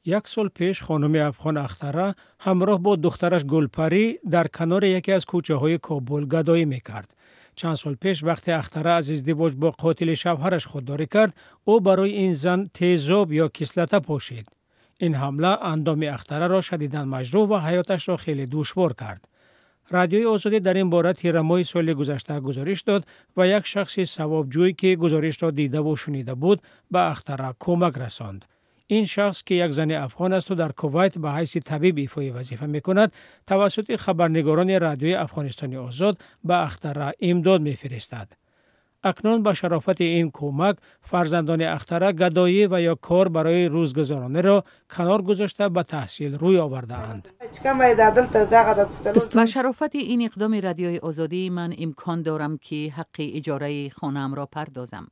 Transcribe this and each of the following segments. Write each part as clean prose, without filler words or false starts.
Як сол пеш хонуми афғон Ахтара ҳамроҳ бо духтараш Гулпарӣ дар канори яке аз кӯчаҳои Кобул гадоӣ мекард. Чанд сол пеш вақте Ахтара аз издивоҷ бо қотили шавҳараш худдорӣ кард, ӯ барои ин зан тезоб ё кислота пошид. Ин ҳамла андоми Ахтараро шадидан маҷрӯҳ ва ҳаёташро хеле душвор кард. Радиои Озодӣ дар ин бора тирамоҳи соли гузашта гузориш дод ва як шахси савобҷӯй, ки гузоришро дидаву шунида буд, ба Ахтара кӯмак расонд. Ин шахс, ки як зани афғон асту дар Кувайт ба ҳайси табиб ифои вазифа мекунад, тавассути хабарнигорони Радиои Афғонистони Озод ба Ахтара имдод мефиристад. Акнун ба шарофати ин кӯмак фарзандони Ахтара гадоӣ ва ё кор барои рӯзгузарониро канор гузошта, ба таҳсил рӯй овардаанд. Ба шарофати ин иқдоми Радиои Озодӣ ман имкон дорам, ки ҳаққи иҷораи хонаамро пардозам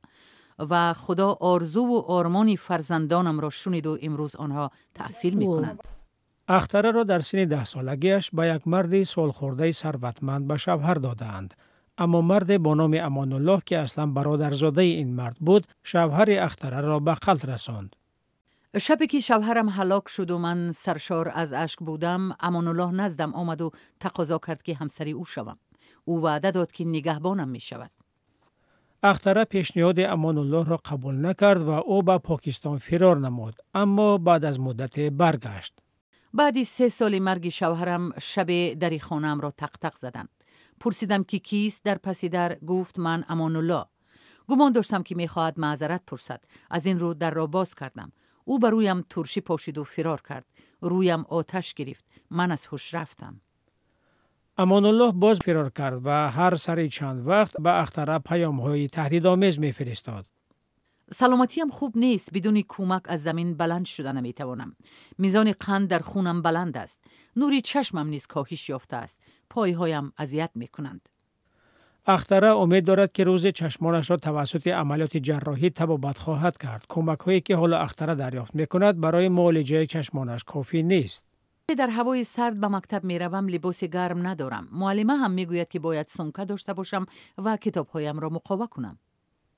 ва Худо орзуву ормони фарзандонамро шуниду имрӯз онҳо таҳсил мекунанд. Ахтараро дар синни 10-солагиаш ба як марди солхӯрдаи сарватманд ба шавҳар додаанд. Аммо марде бо номи Амонуллоҳ, ки аслан бародарзодаи ин мард буд, шавҳари Ахтараро ба қатл расонд. Шабе ки шавҳарам ҳалок шуду ман саршор аз ашк будам, Амонуллоҳ наздам омаду тақозо кард, ки ҳамсари ӯ шавам. Ӯ ваъда дод, ки нигаҳбонам мешавад. Ахтара пешниҳоди Амонуллоҳро қабул накард ва ӯ ба Покистон фирор намуд, аммо баъд аз муддате баргашт. Баъди 3 соли марги шавҳарам шабе дари хонаамро тақтақ заданд. Пурсидам, ки кист дар паси дар. Гуфт: «Ман Амонуллоҳ». Гумон доштам, ки мехоҳад маъзарат пурсад, аз ин рӯ дарро боз кардам. Ӯ ба рӯям туршӣ пошиду фирор кард. Рӯям оташ гирифт, ман аз ҳуш рафтам. Амонуллоҳ боз фирор кард ва ҳар сари чанд вақт ба Ахтара паёмҳои таҳдидомез мефиристод. Саломатиам хуб нест, бидуни кӯмак аз замин баланд шуда наметавонам. Мизони қанд дар хунам баланд аст, нури чашмам низ коҳиш ёфтааст, пойҳоям азият мекунанд. Ахтара умед дорад, ки рӯзе чашмонашро тавассути амалиёти ҷарроҳӣ табобат хоҳад кард. Кӯмакҳое, ки ҳоло Ахтара дарёфт мекунад, барои муолиҷаи чашмонаш кофӣ нест. Дар ҳавои сард ба мактаб меравам, либоси гарм надорам. Муаллима ҳам мегӯяд, ки бояд сумка дошта бошам ва китобҳоямро муқова кунам.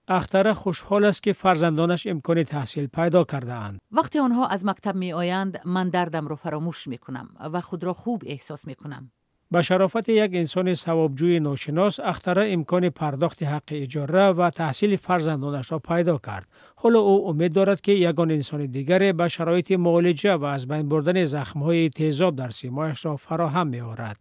Ахтара хушҳол аст, ки фарзандонаш имкони таҳсил пайдо кардаанд. Вақте онҳо аз мактаб меоянд, ман дардамро фаромӯш мекунам ва худро хуб эҳсос мекунам. Ба шарофати як инсони савобҷӯи ношинос Ахтара имкони пардохти ҳаққи иҷора ва таҳсили фарзандонашро пайдо кард. Ҳоло ӯ умед дорад, ки ягон инсони дигаре ба шароити муолиҷа ва аз байн бурдани захмҳои тезоб дар симояшро фароҳам меорад.